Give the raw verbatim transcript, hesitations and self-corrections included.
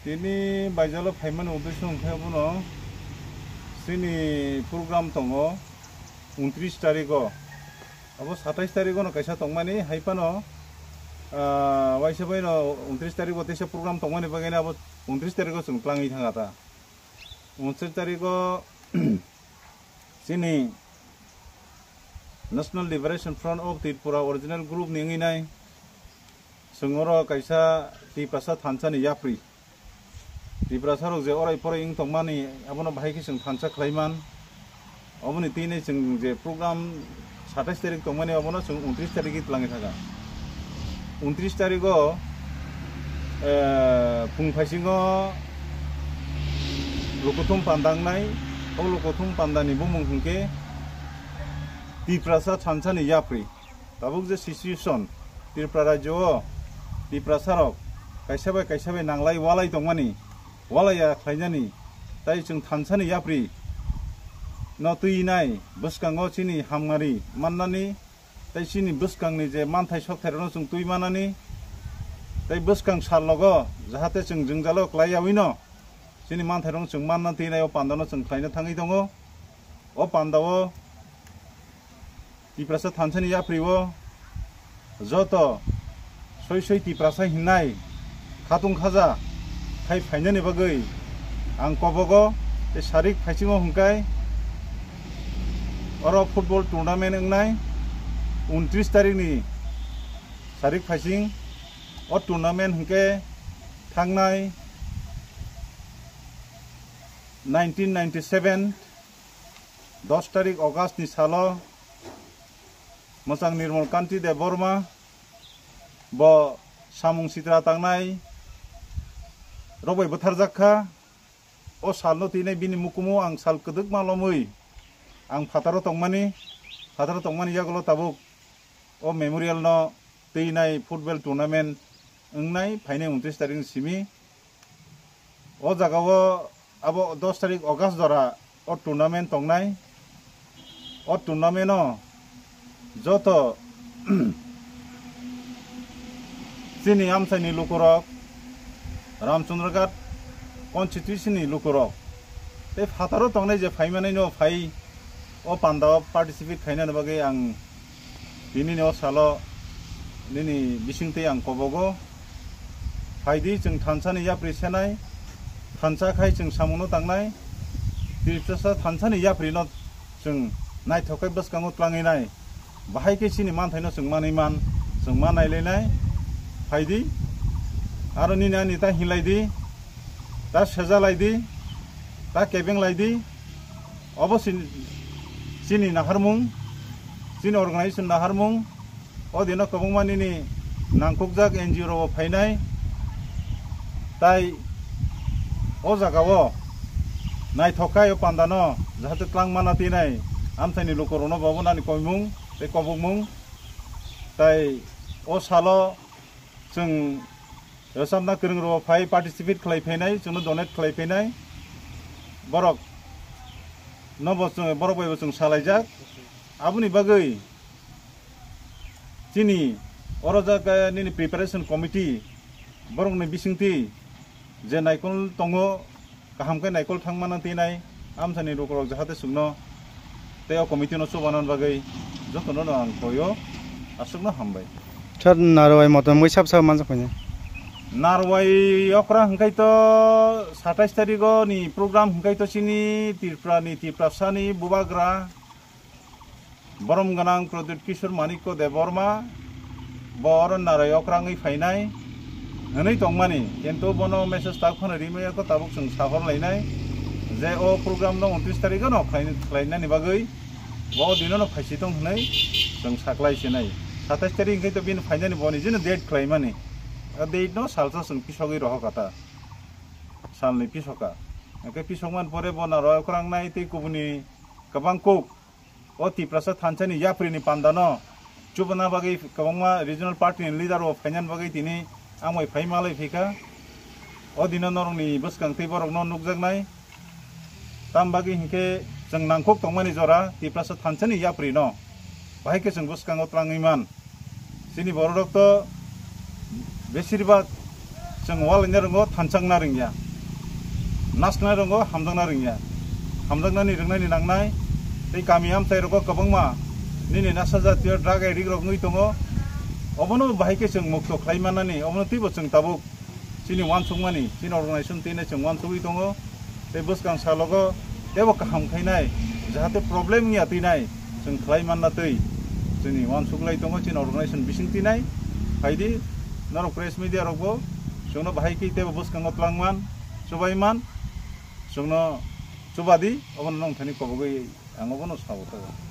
Tini baijalo phaimani uddesyo hwnkhe abono chini program tongo untris tarikgo. Abo satais tarikgo no kaisa tongmani, hai phano, ah, waisa bai no untris tarikgo teisa program tongmani bagwi no abo untris tarikgo chwng twlangwi thang kha ta. Untris tarikgo chini National Liberation Front of Tripura original group ni wngwi nai chwng oro kaisa Tiprasa thansa ni yapri. Tiprasa rok je orai porai wng tongmani abono bahai khe chwng thansa khlai man. Oboni tini chwng je program satais tarik tongmani abono chwng untris tarik twlangwi thaka. Untris tarigo, eh, phung phaisingo lukuthum panda wngnai, o lukuthum pandani bumung hwnkhe Tiprasa thansani yapri. Tabuk je situation Tripura rajyo o Tiprasa rok kaisa bai kaisa bai nanglai walai tongmani, walai ya khlainani, tai chwng thansani yapri no twi nai bwskango chini hamari mannani, tai chini bwskangni je manthai sokthai rokno chwng twi manani, tai bwskang sal logo jahate chwng jwngjalo klai yaui no chini manthai rokno chwng manna twi nai o panda no chwng khlaina thangwi tongo. O panda o Tiprasa thansani yapri o joto soi soi Tiprasa hinnai khatung khaja khai phainani bagwi ang kobogo tei sarik phaisingo hwnkhai oro football tournament wngnai untris tarikni sarik phaising o tournament hwnkhe thangnai nineteen ninety-seven dos tarik August ni salo mwchang Nirmal Kanti Debbarma bo samung sitra tangnai rok bai bwtharjak kha. O salno twinai bini mukumu ang sal kwdwkma lomwi ang phataro tongmani, phataro tongmani yagulo tabuk o memorial no twinai football tournament wngnai phainai untris tarik ni simi. O jaga o abo dos tarik August jora o tournament tongnai. O tournament o joto chini amchaini lukurok, Ramchandraghat constituency ni lukurok tei phataro tongnai je phaimanai no phai o panda o participate khainani bagwi ang tini ni o salo nini bisingtwi ang kobogo. Phaidi chwng thansani yapri senai, thansa khai chwng samungno tangnai, Tiprasa thansani yaprino chwng naithok khai bwskango twlangwi nai. Bahai khe chini manthaino chwng manwi man, chwng ma nailainai. Phaidi, aro nini ani ta hinlaidi, ta sejalaidi, ta kebenglaidi. Obo sin-, chini naharmung, chini organization naharmung. O dino kwbangma nini nangkukjak N G O rok phainai, tai o jaga o naithok khai o panda no jahate twlang mana twi nai amchaini lukurok no bo nani koimung tei kobokmung. Tai o salo chwng rwchapna kwrwng rok phai participate khlai phainai, chwngno donate khlai phainai, borok no bo chwng, borok bai bo chwng salaijak. Aboni bagwi chini oro jaga nini preparation committee borokni bisingtwi je naikol tongo, kaham khe naikol thangmana twi nai amchaini lukurok jahate chwngno tei o committee no chubanani bagwi jotono no ang khoyo, aswkno hambai. Sir, narwai motom mui sab sab manjak khaina. Narwai okra hwnkhe to satais tarigo ni program hwnkhe to chini Tripura ni, Tiprasa ni bubagra borom gwnang Pradyut Kishore Manikya Debbarma bo oro narwai okra wngwi phainai hwnwi tongmani, kintu bono message tak phano rimaya kho, tabuk chwng sahor lainai je o program no untris tarigo no khlai-, khlainani bagwi bo dino no phaisi tong hwnwi chwng saklai sinai. Satais tarik hwnkhe to bini phainani bo nijino date khlaimani. O date no salsa chwng pisogwi rohor kha ta, salni pisoka. Hwnkhe pisokmani pore bo narwai okra wngnai tei kubuni kwbang kuk o Tiprasa thansani yapri ni panda no chubana bagwi kwbangma regional party ni leader rok phainani bagwi tini ang bai phai malai phaikha. O dino norokni bwskang tei borokno nukjaknai. Tam bagwi hinkhe chwng nangkuk tongmani jora Tiprasa thansani yapri no bahai khe chwng bwskango twlangwi man. Chini bororok to besirbak Chwng wal wngya rwngo thanchakna rwngya, nasnai rwngo hamjakna rwngya, hamjaknani rwngnani nangnai. Tei kami amchai rogo kwbangma nini nasa jatiyo drug addict rok wngwi tongo. Obono bahai khe chwng mukto khlai mannani, obono teibo chwng tabuk chini uansukmani, chini organization tine chwng uansugwi tongo. Tei bwskang salogo teibo kaham khainai, jahate problem wngya twi nai, chwng khlai manna twi chini uansuklai tongo, chini organization bising twi nai. Phaidi norok press media rokbo chwngno bahai khe teibo bwskango twlangman, chubaiman, chwngno chubadi, obono nongthani kobogwi ang obono sao tongo.